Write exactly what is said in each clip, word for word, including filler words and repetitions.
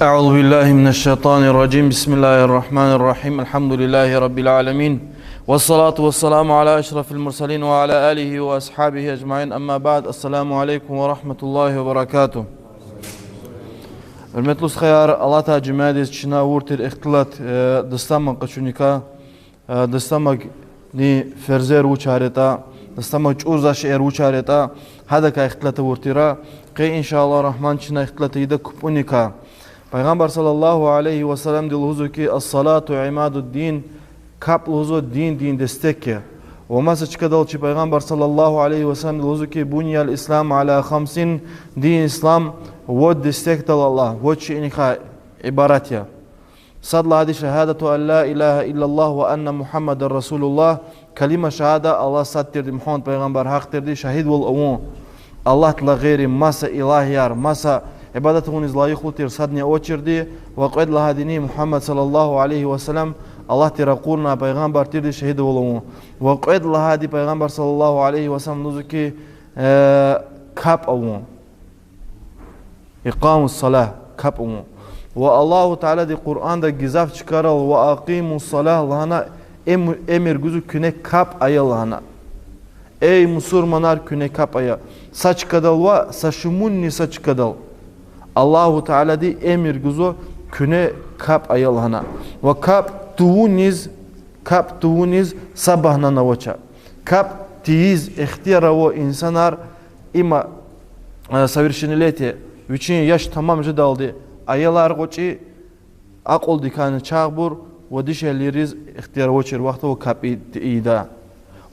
أعوذ بالله من الشيطان الرجيم. بسم الله الرحمن الرحيم. الحمد لله رب العالمين. والصلاة والسلام على أشرف المرسلين وعلى آله وأصحابه أجمعين. أما بعد. السلام عليكم ورحمة الله وبركاته. Гьуьрметлу стхаяр, алатай жуьмядиз чна авур тир ихтилат, э, дастамаз къачуникай, э, дастамазни ферзер вучар ятӀа, дастамаз чӀурзавай шейэр вучар ятӀа, гьадакай ихтилат авур тир. Къе, إن شاء الله الرحمن, чна ихтилат ийида капӀуникай. Пайгъамбар صلى الله عليه وسلمди лугьузва ки, الصلاة عماد الدين, капӀ лугьузва диндин дестек я. Ва маса чкадал чи Пайгъамбар صلى الله عليه وسلمди лугьузва ки, بني الإسلام على خمس, дин ислам вад дестекдал алай, вад шейиникай ибарат я. Сад лагьайди شهادة أن لا إله إلا الله وأن محمدا رسول الله, калима шагьада, Аллагь сад тирди, Мугьаммад пайгъамбар гьахъ тирди, шагьидвал авун, Аллагьдилай гъейри маса илагьияр, маса ибадат авуниз лайихлу тир садни авачирди, ва кьвед лагьайдини Мугьаммад صلى الله عليه وسلم Аллагьди ракъурнавай пайгъамбар тирди, шагьидвал авун. Ва кьвед лагьайди Пайгъамбар صلى الله عليه وسلم лугьузва ки, э, капӀ авун. إقام الصلاة, капӀ авун. Ва Аллагьу Таалади Къуръанда гзаф чкайрал وأقيموا الصلاة лагьана, эм-, эмир гузва куьне капӀ ая лагьана. Эй мусурманар, куьне капӀ ая. Са чкадал ва са шумудни са чкадал Аллагьу Таалади эмир гузва куьне капӀ ая лагьана. Ва капӀ тавуниз, капӀ тавуниз са багьнани авач. КапӀ тийиз ихтияр авай инсанар, им, э, совершеннолетие, вичин яш тамам жедалди, аялар гъвечӀи, акьулдикай начагъбур ва дишегьлийриз ихтияр авачир вахтунда капӀ и-, ийида.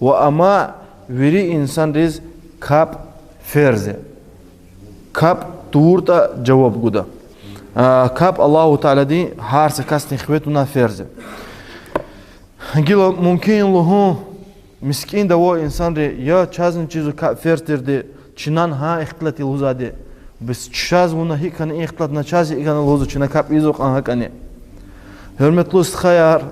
Ва амма вири инсанриз капӀ ферз я. КапӀ тавуртӀа жаваб гуда. А, капӀ Аллагьу Таалади гьар са касдин хиве тавуна ферз я. Гила мумкин я лугьун, мискӀинда авай инсанри, я чазни чизва капӀ ферз тирди, чнани гьа ихтилат я лугьузвайди. Бес чаз вуна гьикӀ хьана, и ихтилатна чаз гьикӀ хьана лугьузва, чна капӀ ийизва кьван гьакӀани. Гьуьрметлу стхаяр,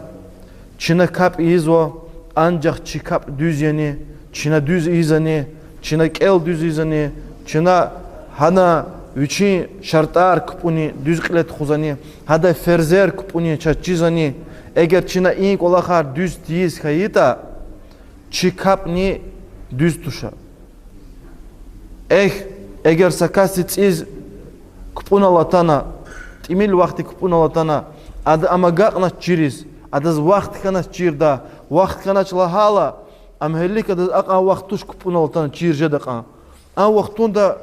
чна капӀ ийизва, анжах чи капӀ дуьз яни, чна дуьз ийизвани, чна кӀел дуьз ийизвани, чна гьана вичин шартӀар капӀуни дуьз кьиле тухузвани, гьадан ферзер капӀуни чаз чизвани, эгер чна и кӀвалахар дуьз тийиз хьайитӀа, чи капӀни дуьз туш. Эхь, эгер са касди цӀийиз капӀунал атана, тӀимил вахтунда капӀунал атана, ада ам агакьнач чириз, адаз вахт хьанач чирдай, вахт хьанач лагьайла, ам гьелелиг адаз акьван вахт туш капӀунал атана чир жедай кьван. А вахтунда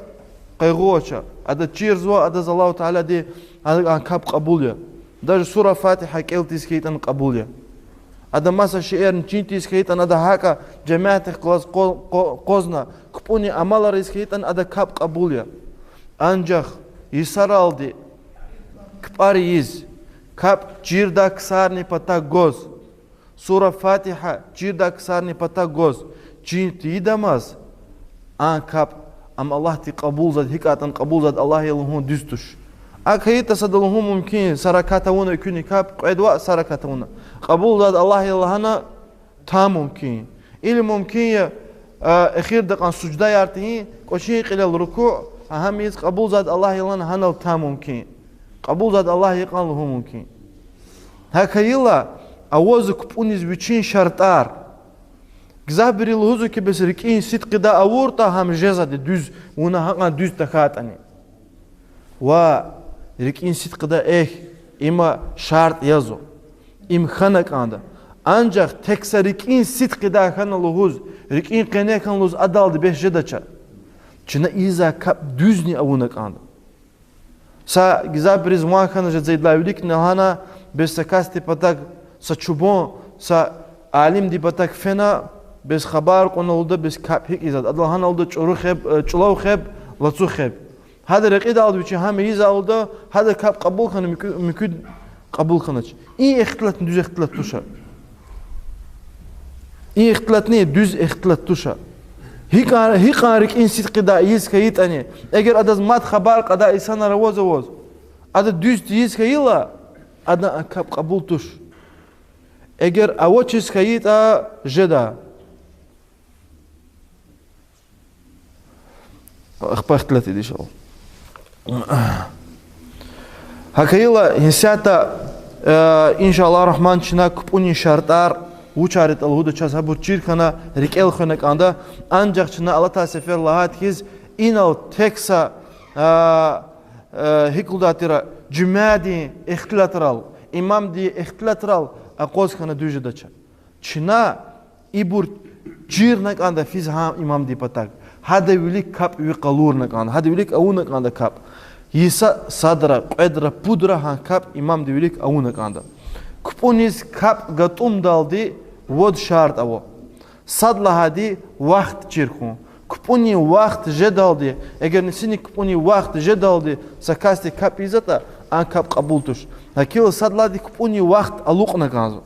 къайгъу авач, ада чирзава, адаз Аллагьу Таалади а капӀ кьабул я. Даже сура Фатигьа кӀел тийиз хьайитӀани кьабул я. Ада маса шейэрни чин тийиз хьайитӀани, ада гьакӀа жемятдихъ галаз къо-, къо-, къвазна, капӀуни амалар ийиз хьайитӀани, ада капӀ кьабул я. Анжах йисаралди капӀар ийиз, капӀ чирдай ксарни патав гваз, сура Фатигьа чирдай ксарни патав гваз чин тийидамаз, а капӀ, ам Аллагьди кьабулзавайди, гьикӀ ятӀани кьабулзавайди Аллагь я лугьун дуьз туш. АкӀ хьайитӀа сада лугьун мумкин я, са ракат авуна экуьнин капӀ, кьвед ваъ, са ракат авуна. Кьабулзавайди Аллагь я лагьана, там мумкин. Или мумкин я, а, эхирда кьван суждаяр тийин, кӀвачин кьилел рукуъ, гьам ийиз кьабулзавайди Аллагь я лагьана гьанал там мумкин. Кьабулзавайди Аллагь я кьван лугьун мумкин. ГьакӀ хьайила, авазва капӀуниз вичин шартӀар. Гзафбуру лугьузва ки, бес рикӀин сидкьидай авуртӀа, гьам жезвайди дуьз, вуна гьакьван дуьз тахьайтӀани. Ва рикӀин сидкьидай, эхь, им шартӀ язва. Им хьана кӀанда. Анжах тек са рикӀин сидкьидай хьана лугьуз, рикӀин къене хьана лугьуз адалди бес жедач. Чна ийизвай капӀ дуьзни авуна кӀанда. Са гзафбуруз ван хьана жеда, за идалай виликни лагьана, бес са касдин патав, са чубан, са алимдин патав фена, бес хабар кьуна лугьуда, бес капӀ гьикӀ ийизватӀа. Адал гьана лугьуда чӀуру хеб, э, чӀулав хеб, лацу хеб. Гьадан рекьидалди вичи гьам ийизва лугьуда, гьадан капӀ кьабул хьана муькуь-, муькуьд кьабул хьанач. И ихтилатни дуьз ихтилат туш. И ихтилатни дуьз ихтилат туш. Гьикьван, гьикьван рикӀин сидкьидай ийиз хьайитӀани, эгер адаз мад хабар кьадай инсанар аваз-аваз, ада дуьз тийиз хьайила, адан а капӀ кьабул туш. Эгер авачиз хьайитӀа, жеда. Ахпа ихтилат ийида, иншаллагь. Гьакӏ хьайила, гьисятда, э, иншаллагь рагьман, чна кпӏунин шартӏар вучар ятӏа лугьуда чаз, гьабур чир хьана, рикӏел хвена кӏанда, анжах чна алатай сефер лагьайд хьиз, инал тек са, э, э, гьикӏ лугьудай тир, жуьмядин ихтилатрал, имамдин ихтилатрал акъваз хьана дуьз жедач. Чна ибур чирна кӏанда физ гьа имамдин патав. Гьадан вилик капӏ ви къалурна кӏанда, гьадан вилик авуна кӏанда капӏ. Йиса садра, кьведра, пудра гьа капӏ имамдин вилик авуна кӏанда. Кпӏуниз капӏ гатӏумдалди вад шартӏ ава. Сад лагьайди вахт чир хьун. Кпӏунин вахт жедалди, эгер нисини кпӏунин вахт жедалди са касди капӏ ийизватӏа, а капӏ кьабул туш. Гьакӏ хьайила сад лагьайди кпӏунин вахт алукьна кӏанзава.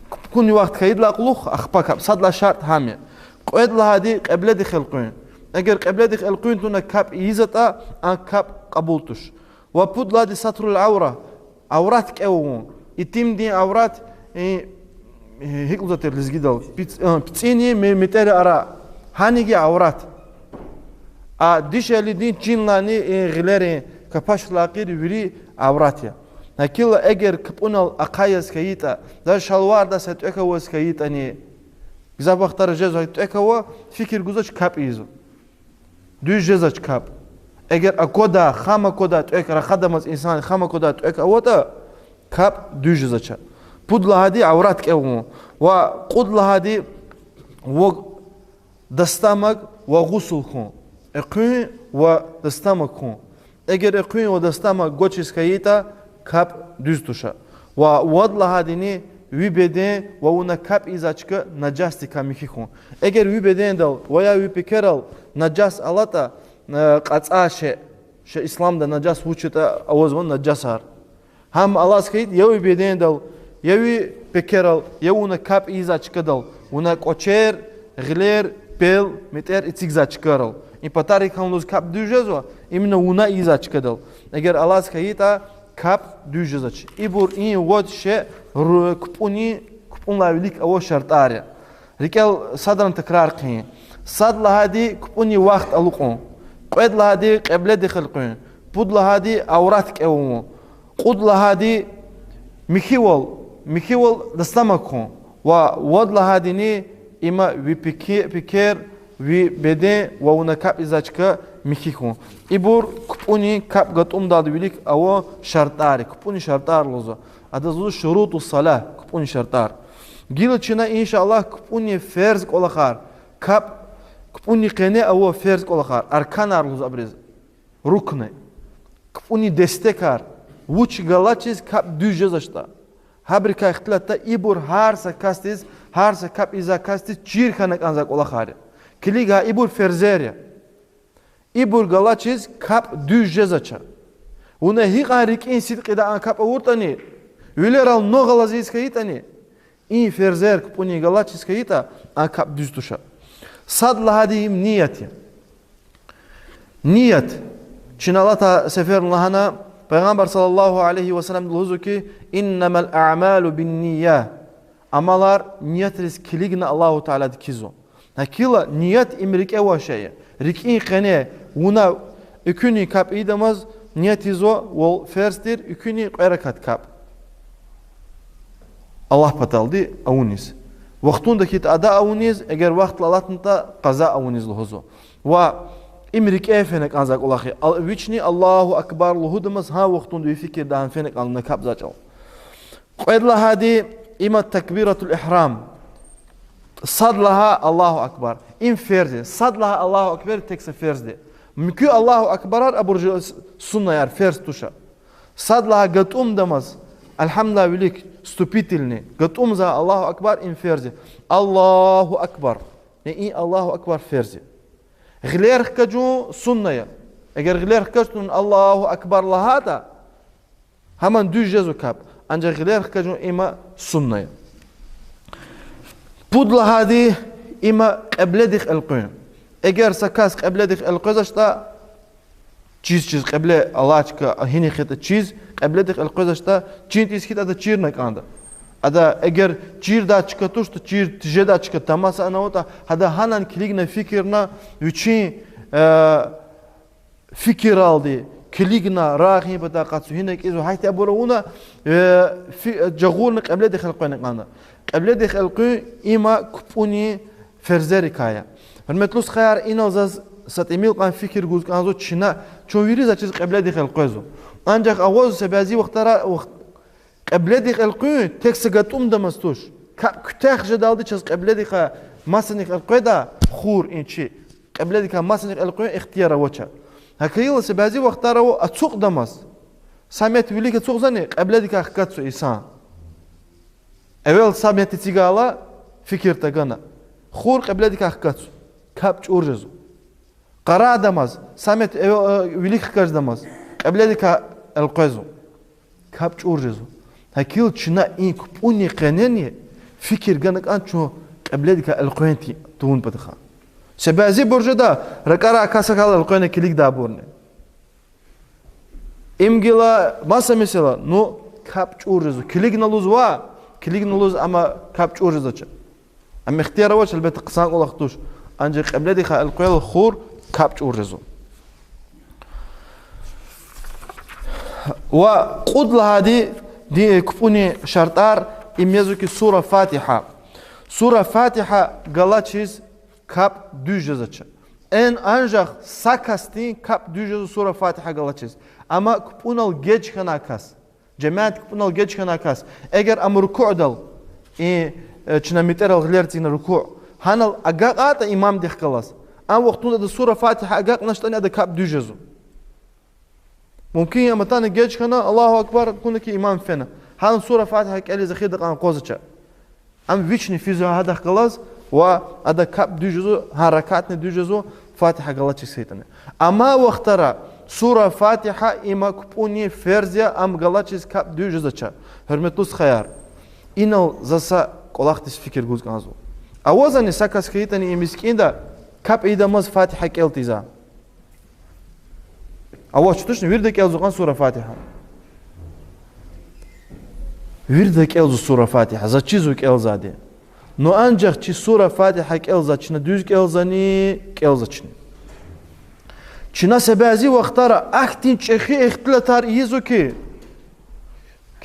Кпӏунин вахт хьайидалай кьулухъ ахпа капӏ, сад лагьай шартӏ гьам я. Кьвед лагьайди кьибледихъ элкъуьн. Эгер кьибледихъ элкъуьн тавуна капӏ ийизватӏа, а капӏ кьабул туш. Ва пуд лагьайди ستر العورة, аврат кӏев авун. Итимдин аврат, э, э, гьикӏ лугьузватӏа лезгидал, пицӏ-, э, пицӏини ме-, метӏери ара. Гьаниги аврат. А дишегьлидин, чинлани, э, гъилерин, капашдалай гъейри вири аврат я. Гьакӏ хьайила эгер кпӏунал ахъа яз хьайитӏа, даже шалвардай са тӏвек аваз хьайитӏани, гзаф вахтара жезва тӏвек ава, фикир гузвач, капӏ ийизва. Дуьз жезвач капӏ. Эгер аквадай, хам аквадай тӏвек, рахадамаз инсан хам аквадай тӏвек аватӏа, капӏ дуьз жезвач. Пуд лагьайди аврат кӏев авун. Ва кьуд лагьайди ва дастамаг ва гъусл хьун. Экуьн ва дастамаг хьун. Эгер экуьн ва дастамаг гвачиз хьайитӏа, капӏ дуьз туш. Ва вад лагьайдини ви беден ва вуна капӏ ийизвай чка нажасдикай михьи хьун. Эгер ви бедендал ва я ви пекерал нажас алатӏа, э, кьацӏай шей, ше исламда нажас вуч ятӏа авазва нажасар. Гьам алаз хьайитӏа я ви бедендал, я ви пекерал, я вуна капӏ ийизвай чкадал, вуна кӏвачер, гъилер, пел, метӏер эцигзавай чкайрал. И патарикай лугьуз капӏ дуьз жезва, именно вуна ийизвай чкадал. Эгер алаз хьайитӏа, капӏ дуьз жезвач. Ибур и вад шей ру-, кпӏунин, кпӏунлай вилик авай шартӏар я. РикӀел садрани такрар хъийин. Сад лагьайди кпӀунин вахт алукьун. Кьвед лагьайди кьибледихъ элкъуьн. Пуд лагьайди аврат кӀевун. Кьуд лагьайди михьивал, михьивал дастамаз хьун. Ва вад лагьайдини има ви пики-, пекер, ви беден ва вуна капӀ ийизвай чка михьи хьун. Ибур кпӀунин капӀ гатӀумдалди вилик авай шартӀар я, кпӀунин шартӀар лугьузва. Адаз лугьузва шуруту салагь, кпӀунин шартӀар. Гила чна, иншаллагь, кпӀунин ферз кӀвалахар, капӀ, кпӀунин къене авай ферз кӀвалахар, арканар лугьузва абуруз, рукнар, кпӀунин дестекар, вуч галачиз капӀ дуьз жезвачтӀа. Гьабурукай ихтилатда, ибур гьар са касдиз, гьар са капӀ ийизвай касдиз чир хьана кӀанзавай кӀвалахар я. Килиг гьа, ибур ферзер я. Ибур галачиз капӀ дуьз жезвач. Вуна гьикьван рикӀин сидкьидай а капӀ авуртӀани, вилерал нагъв алаз ийиз хьайитӀани, и ферзер кпӀунин галачиз хьайитӀа, а капӀ дуьз туш. Сад лагьайди им ният я. Ният. Чна алатай сеферда лагьана, Пайгъамбар صلى الله عليه وسلم лугьузва хьи, إنما الأعمال بالنيات. Амалар ниятриз килигна Аллагьу Таалади кхьизва. ГьакӀ хьайила ният им рикӀе авай шей я. РикӀин къене вуна экуьнин капӀ ийидамаз ният ийизва, вал ферз тир экуьнин кьве ракат капӀ Аллагь паталди авуниз. Вахтунда хьайитӀа ада авуниз, эгер вахтал алатнатӀа къаза авуниз лугьузва. Ва им рикӀе фена кӀанзавай кӀвалах я. Ал-, вични Аллагьу акбар лугьудамаз гьа вахтунда ви фикирда гьам фена кӀанзава вуна капӀ ийизвай чӀал. Кьвед лагьайди има такбиратул ихрам. Сад лагьай Аллагьу акбар. Им ферз я. Сад лагьай Аллагьу акбар тек са ферз я. Муькуь Аллагьу акбарар абур жи-, с-, суннаяр, ферз туш. Сад лагьай гатӀумдамаз, альгьамдулиллагь вилик, вступительный, гатӀумзавай Аллагьу акбар им ферз я. Аллагьу акбар. Яни и Аллагьу акбар ферз я. Гъилер хкажун сунна я. Эгер гъилер хкаж тавуна Аллагьу акбар лагьайтӀа, гьамани дуьз жезва капӀ. Анжах гъилер хкажун има сунна я. Пуд лагьайди има кьибледихъ элкъуьн. Эгер са кас кьибледихъ элкъвезвачтӀа, чиз, чиз кьибле алай чка, гьинихъ ятӀа чиз, кьибледихъ элкъвезвачтӀа, чин тийиз хьайитӀа ада чирна кӀанда. Ада эгер чирдай чка туштӀа, чир тежедай чка тамаса аватӀа, ада гьанани килигна фикирна, вичин, э, фикиралди, Килигна, рагъ гьи пата акъатзава, гьина кӀелзава, гьахьтинбур авуна, э, фи-, жагъурна кьибледихъ элкъвена кӀанда. Кьибледихъ элкъуьн има купӀунин ферзерикай я. Гьуьрметлу стхаяр, инал заз са тӀимил кьван фикир гуз кӀанзава, чна, чун вири заз чиз кьибледихъ элкъвезва. Анжах авазва са бязи вахтара, вахт-, кьибледихъ элкъуьн тек са гатӀумдамаз туш. КапӀ куьтягь жедалди чаз кьибледихъай масанихъ элкъведа, хур, и чи, кьибледихъай масанихъ элкъуьн ихтияр авач. ГьакӀ хьайила са бязи вахтара ава ацукьдамаз. Са метр вилик ацукьзани, кьибледикай хкатзава инсан. Эвел са метр эцигайла, фикир тагана. Хур кьибледикай хкатзава. КапӀ чӀур жезва. Къарагъдамаз, са метр эвел, э, вилик хкаждамаз, кьибледикай элкъвезва. КапӀ чӀур жезва. ГьакӀ хьайила чна и купӀунин къенени фикир гана кӀанда чун кьибледикай элкъвен ти-, тавун патахъай. Са бязибур жеда, ракӀарай кас акала элкъвена килигдайбурни. Им гила маса месэла, ну, капӀ чӀур жезва. Килигна лугьузва, килигна лугьуз, амма капӀ чӀур жезвач. Ам ихтияр авач, гьелбетда, хъсан кӀвалах туш. Анжах кьибледихъай элкъвейла хур капӀ чӀур жезва. Ва кьуд лагьайди, ди-, купӀунин шартӀар, им язва хьи сура Фатигьа. Сура Фатигьа галачиз капӀ дуьз жезвач. Эн анжах са касдин капӀ дуьз жезва сура Фатигьа галачиз. Амма купӀунал геж хьанвай кас. Жемят купӀунал геж хьанвай кас. Эгер ам рукуъдал, и, э, чна метӀерал гъилер эцигна рукуъ, гьанал агакьайтӀа имамдихъ галаз, а вахтунда ада сура Фатигьа агакьначтӀани ада капӀ дуьз жезва. Мумкин я ам атана геж хьана, Аллагьу акбар акуна хьи имам фена. Гьана сура Фатигьа кӀелиз эхирдал кьван акъвазвач. Ам вични физва гьадахъ галаз, ва ада капӀ дуьз жезва, гьа ракатни дуьз жезва, Фатигьа галачиз хьайитӀани. Амма вахтара сура Фатигьа има купӀунин ферз я, ам галачиз капӀ дуьз жезвач. Гьуьрметлу стхаяр, инал заз са кӀвалахдиз фикир гуз кӀанзава. Авазвани са кас хьайитӀани и мискӀинда капӀ ийидамаз Фатигьа кӀел тийизвай? Авач, тушни? Вирида кӀелзава кьван сура Фатигьа. Вирида кӀелзава сура Фатигьа, заз чизва кӀелзавайди. Ну анжах чи сура Фатигьа кӀелзавай чна дуьз кӀелзавани, кӀелзавачни? Чна са бязи вахтара ахьтин чӀехи ихтилатар ийизва хьи,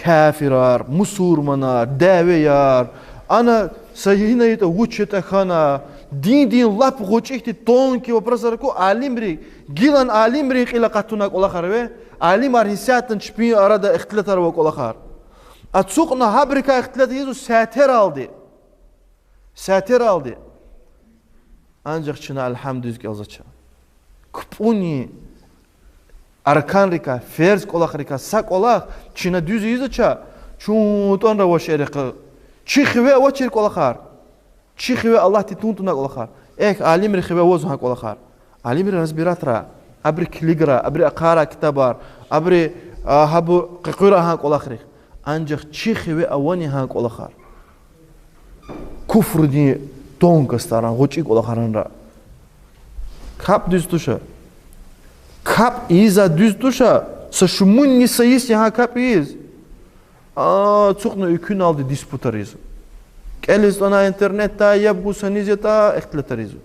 кафирар, мусурманар, дявеяр, ана са гьина ятӀа, вуч ятӀа хьана, диндин лап гъвечӀи хьтин тонкий вопросар аку, алимри, гилан алимрин кьил акъатунай кӀвалахар ва алимар гьисятда чпин арада ихтилатар авай кӀвалахар. Ацукьна гьабурукай ихтилат ийизва сятералди. Сятералди. Анжах чна, алгьамдулиллагь, дуьз кӀелзавач. КупӀунин арканрикай, ферз кӀвалахрикай са кӀвалах чна дуьз ийизвач, чун тӀварар авач эрекьи. Чи хиве авачир кӀвалахар. Чи хиве Аллагьди тун тавунай кӀвалахар. Эхь, алимрин хиве авазва гьа кӀвалахар. Алимри разбиратрай, абуру килиграй, абуру ахъайрай ктабар, абуру, а, гьабур къекъуьрай гьа кӀвалахрихъ. Анжах чи хиве авани гьа кӀвалахар? Куфрдин тонкостаран, гъвечӀи кӀвалахаран ра. КапӀ дуьз туш. КапӀ ийиз дуьз туш, са шумудни са йисни гьа капӀ ийиз. Ацукьна экуьналди диспутар ийизва. КӀелиз тӀана интернетдай, яб гуз гьаниз ятӀа ихтилатар ийизва.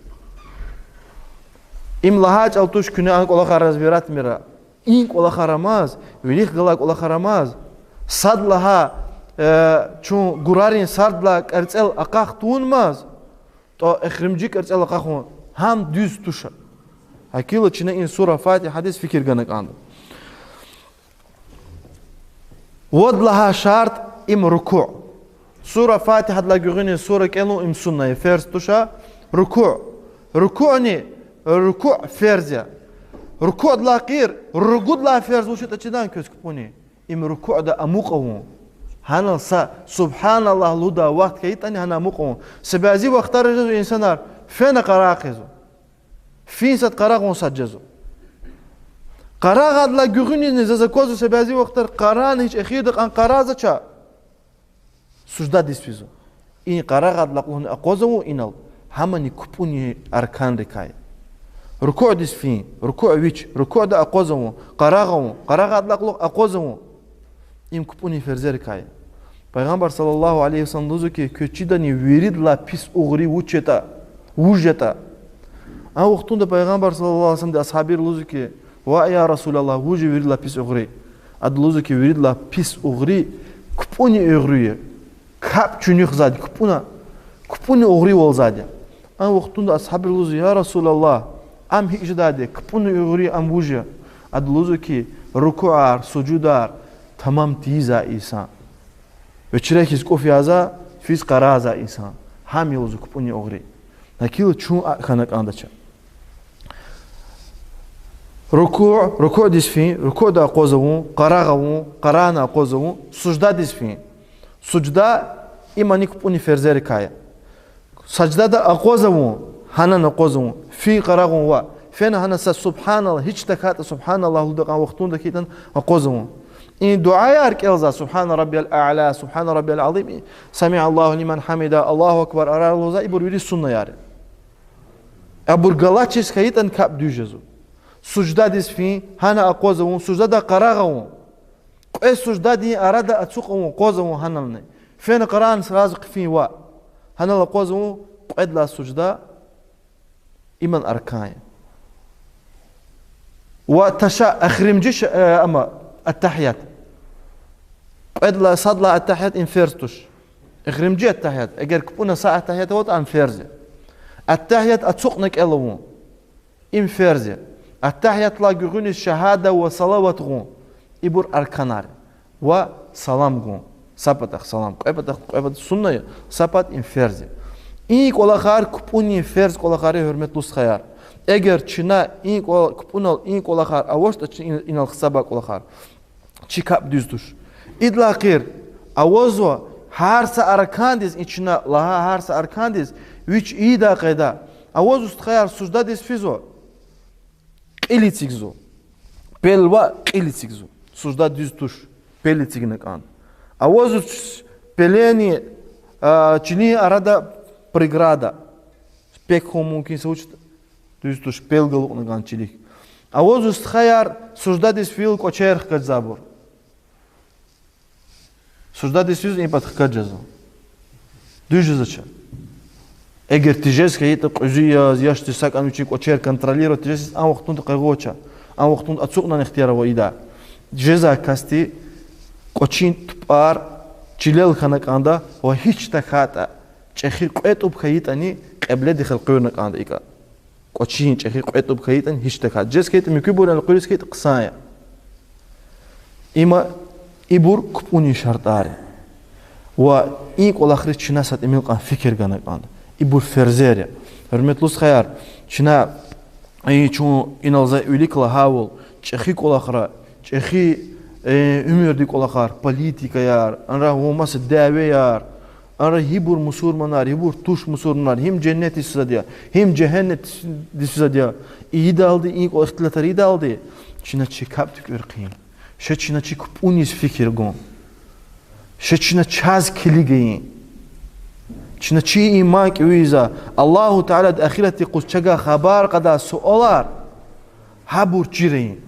Им лагьай чӀал туш куьне а кӀвалахар разбиратмир. И кӀвалахар амаз, вилик галай кӀвалахар амаз, сад лагьай, э, чун гурарин сад лагьай кӀарцӀел акьах тавунмаз, тӀо эхиримжи кӀарцӀел акьахун, гьам дуьз туш. ГьакӀ хьайила чна и сура Фатигьадиз фикир гана кӀанда. Вад лагьай шартӀ им рукуъ. Сура Фатигьадилай гуьгъуьниз сура кӀелун им сунна я, ферз туш. Рукуъ. Рукуъни, рукуъ ферз я. Рукуъдилай гъейри ругуд лагьай ферз вуч ятӀа чидач квез купӀунин? Им рукуъда амукь авун. Гьанал са субгьаналлагь лугьудай вахт хьайитӀани гьана амукь авун. Са бязи вахтара жезва инсанар фена къарагъ хъийизва. Фин сад къарагъун сад жезва. Къарагъайдалай гуьгъуьнизни заз аквазва са бязи вахтара къарагъна гьич эхирдал кьван къарагъзавач, суждадиз физва. И къарагъайдалай кьулухъни акъваз авун инал, гьамани купӀунин арканрикай я. Рукуъдиз фин, рукуъ вич, рукуъда акъваз авун, къарагъ авун, къарагъайдалай кьулухъ акъваз авун. Им купӀунин ферзерикай я. Пайгъамбар صلى الله عليه وسلم лугьузва хьи, квез чидани виридалай пис угъри вуч ятӀа, вуж ятӀа. А вахтунда Пайгъамбар صلى الله عليه وسلمди асгьабийри лугьузва хьи, Ва я Расулаллагь, вуж я виридалай пис угъри? Ада лугьузва хьи, виридалай пис угъри кпӀуни угъри я. КапӀ чуьнуьхзавайди, кпӀуна, кпӀуни угъривалзавайди я. А вахтунда асгьабри лугьузва: я Расулаллагь, ам гьикӀ жедайди я, кпӀуна угъри ам вуж я? Ада лугьузва хьи, рукуъар, сужудар тамам тийизвай инсан, вечрехиз кӀуф яза, физ къарагъзавай инсан, гьам я лугьузва кпӀуни угъри. Гьакила чун а хьана кӀандач. Рукуъ, рукуъдиз фин, рукуъда акъваз авун, къарагъ авун, къарагъна акъваз авун, суждадиз фин. Сужда имани кпӀуни ферзерикай я. Саждада акъваз авун, гьанани акъваз авун, фин къарагъун ва фена гьана са субгьаналлагь, гьич тахьайтӀа субгьаналлагь лугьуда кьван вахтунда хьайитӀани акъваз авун. И дуьаяр кӀелзава: سبحان ربي الأعلى, سبحان ربي العظيم, سمع الله لمن حمده, الله أكبر, арар лугьузва, ибур вири суннаяр я. Абур галачиз хьайитӀани капӀ дуьз жезва. Суждадиз фин, гьана акъваз авун, суждада къарагъ авун. Кьве суждадин арада ацукь авун, акъваз авун гьанални. Фена къарагъна сразу хъфин ва гьанал акъваз авун, кьвед лагьай сужда иман аркан я. Ва таша-, эхиримжи ш-, э, ама, аттагьият. Кьвед лагьай, сад лагьай аттагьият им ферз туш. Эхиримжи аттагьият. Эгер кпӀуна са аттагьият аватӀа, ам ферз я. Аттагьият ацукьна кӀел авун. Им ферз я. Аттагьиятлай гуьгъуьниз шагьада ва салават гъун. Ибур арканар я. Ва салам гун. Са патахъ салам. Кьве патахъ, кьве патахъ сунна я, са патахъ им ферз я. И кӀвалахар кпӀунин ферз кӀвалахар я, гьуьрметлу стхаяр. Эгер чна и кӀвал-, кпӀунал и кӀвалахар авачтӀа, чи ин-, инал гьисабай кӀвалахар, чи капӀ дуьз туш. Идалай гъейри, авазва гьар са аркандиз, и чна лагьай гьар са аркандиз вич ийидай къайда. Авазва стхаяр суждадиз физва, кьил эцигзава. Пел ва кьил эцигзава. Сужда дуьз туш, пел эцигна кӀанда. Авазва пелени, а, чилин арада преграда. Пек хьун мумкин са вуч, дуьз туш, пел галукьна кӀанда чилик. Авазва стхаяр суждадиз фейила кӀвачер хкажзавайбур. Суждадиз физва, и пад хкаж жезва. Дуьз жезвач. Эгер тежез хьайитӀа, кьуьзуь яз, яшди сакӀани вичин кӀвачер контролировать тежез, а вахтунда къайгъу авач. А вахтунда ацукьнавай ихтияр ава ида. Жезвай касди кӀвачин тупӀар чилел хьана кӀанда ва гьич тахьайтӀа чӀехи кьве тӀуб хьайитӀани кьибледихъ элкъуьрна кӀанда икӀа. КӀвачин чӀехи кьве тӀуб хьайитӀани гьич тахьайтӀа. Жез хьайитӀа муькуьбур элкъуьриз хьайитӀа хъсан я. Има, ибур кпӀунин шартӀар я. Ва и кӀвалахриз чна са тӀимил кьван фикир гана кӀанда. Ибур ферзер я. Гьуьрметлу стхаяр, чна, и чун инал за вилик лагьайвал, чӀехи кӀвалахра, чӀехи, э, уьмуьрдин кӀвалахар, политикаяр, анра вун маса дявеяр, анра гьибур мусурманар, гьибур туш мусурманар, гьим женнетдиз физвайди я, гьим жегьеннемдиз физвайди я. Ийидалди, и кӀвалах ихтилатар ийидалди, чна чи капӀ туькӀуьр хъийин. Ша чна чи кпӀуниз фикир гун. Ша чна чаз килигин. Чна чи иман кӀеви ийизва, Аллагьу Таалади ахиратдин юкъуз чавай хабар кьадай суалар гьабур чирин.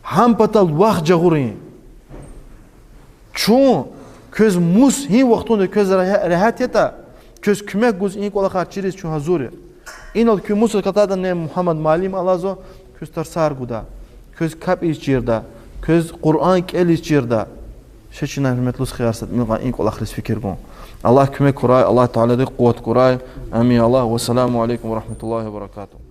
Гьам патал вахт жагъурин. Чун квез мус, гьи вахтунда квез регья-, регьят ятӀа, квез куьмек гуз и кӀвалахар чириз чун гьазур я. Инал куьн мус акатайтӀани, Мугьаммад муаллим алазва, квез тарсар гуда, квез капӀ ийиз чирда, квез Къуръан кӀелиз чирда. Ша чна, гьуьрметлу стхаяр, са тӀимил кьван и кӀвалахриз фикир гун. Аллагь куьмек гурай, Аллагь Таалади къуват гурай. Амин, Аллагь. Вассаламу алейкум ва рахматуллагьи ва баракатугь.